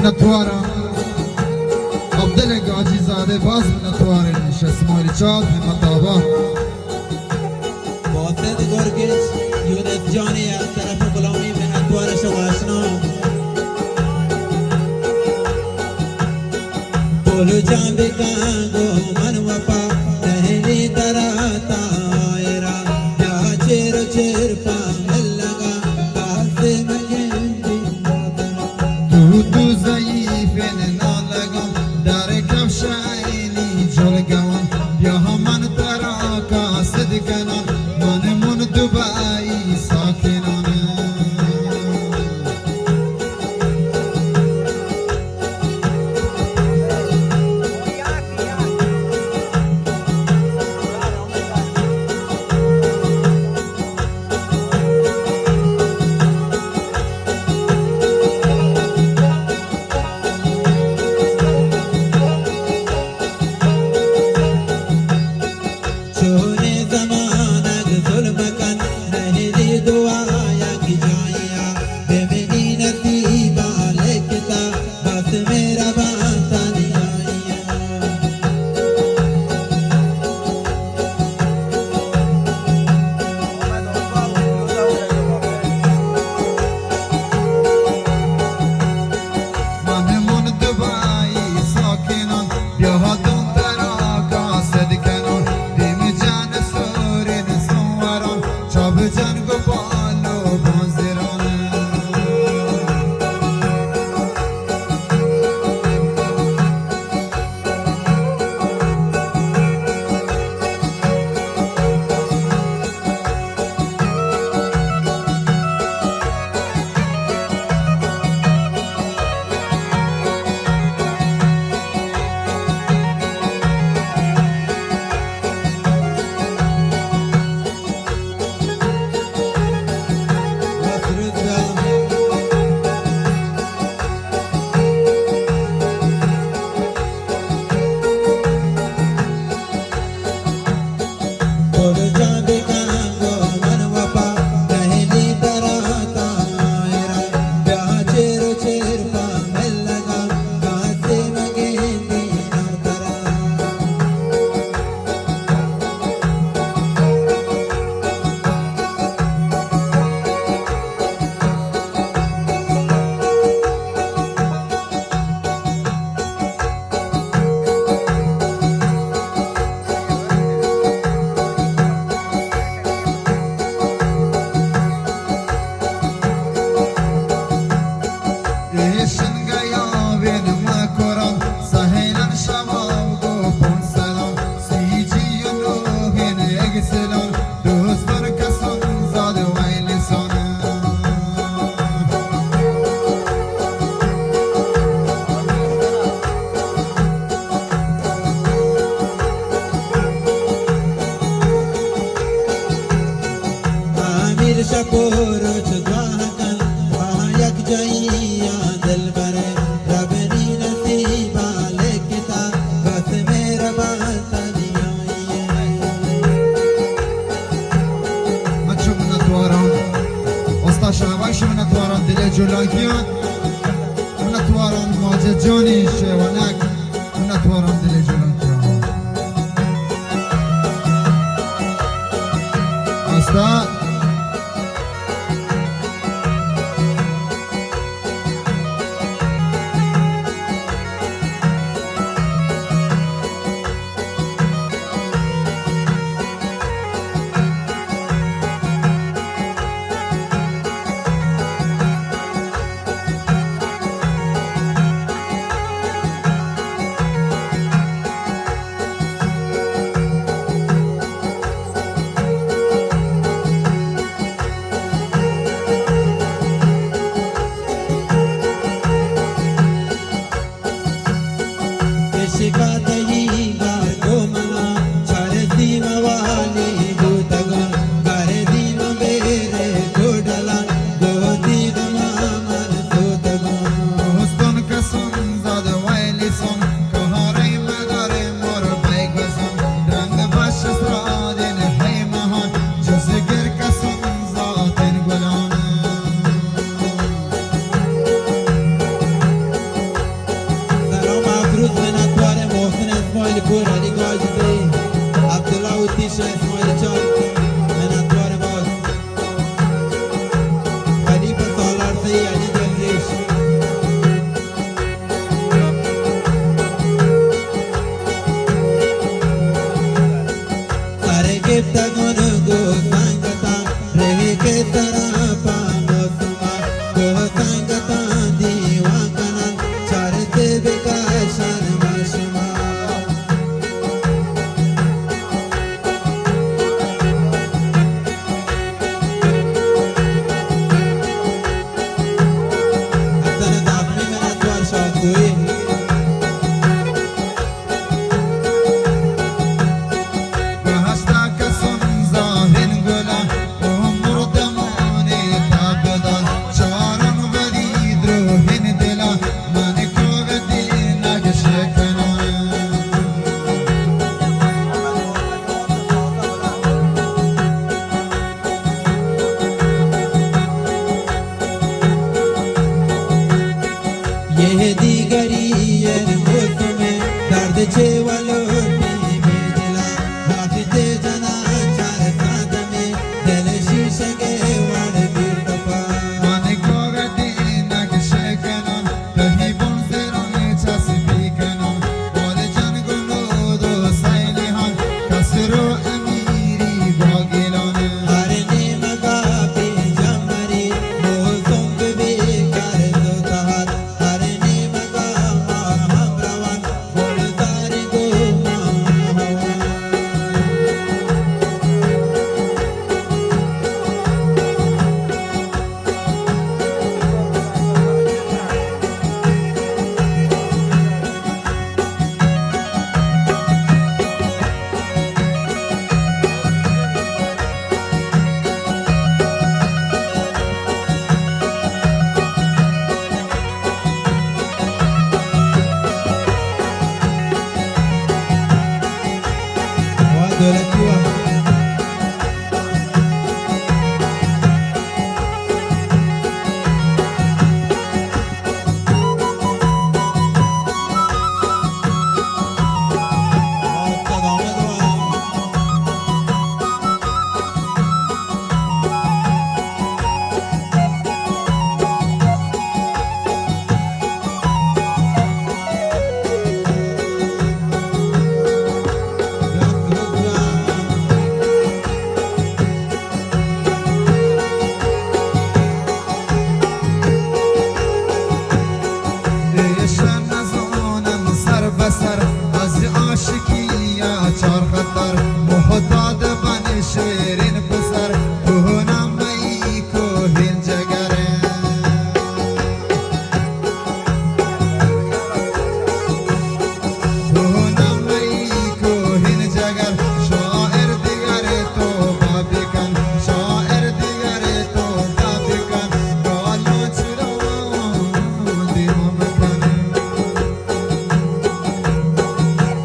منتوارم. عبدالله گاجی زاده باز منتوارم. شسماری چاد همت آبا. باسط گرگش، یونس جانی از طرف غلامی منتوار شما آشنا. بولو جان بکن گو من وفا، دہلی ترا تائرا، یا چیر و چیر پا مل لگا، باز مگن. تو تو ضعیفین نالگان، در کفشینی جلگوان، بیا من ترا قاصد کنان، من من دبئی ساکنان. چونیں زمانگ ظلم کن، نہلی دعا یک جائیا، بمنی نصیبا لکھتا، بس مہربان تنہائیا. من من دبئی ساکنان، بیا دون ترا قاصد کنان، دیم جان سورین سنوران، چاب جان گو بالو بانزران. ایشنگا یاوین مکران، سہیلان شواب گو پونسلان، سی جی و نوہین اگسلان، دوستان کسان زاد ویلسان. آمیر شپ و روچ دعا کن، با یک جائیا دلبر، ربنی نصیبا لکھتا، بس مہربان تنہائی. من چو منتواران، استاد شہباز شو منتواران دل جولانکیان، منتواران ماجد جانی شیوانک، منتواران دل جولانکیان. استاد. عشقا تئی گار گوں منا، چاریں دیم والی بوتگاں، گاریں دیم بیر گوڈلاں، گوں دیم ما من سوتگاں. دوستان کسان زاد ویلسان، کہاریں مداریں مور بیگوزان، رنگ بش سرادین ہے مہان، جز گر کسان زاتین گلان. ترا پہ موسما، کوہ سنگتاں دیوان کنن، چارتے بکشن مشما۔ حسن زخمی منتوار شاکوئی۔ بہشتا کسن زاہن گلا، او مردمانے تاب داد، چارن ولی دروہن دلا، من کوہ دینگ شکنان۔ یہ دیگری یہ موسم درد چے ولو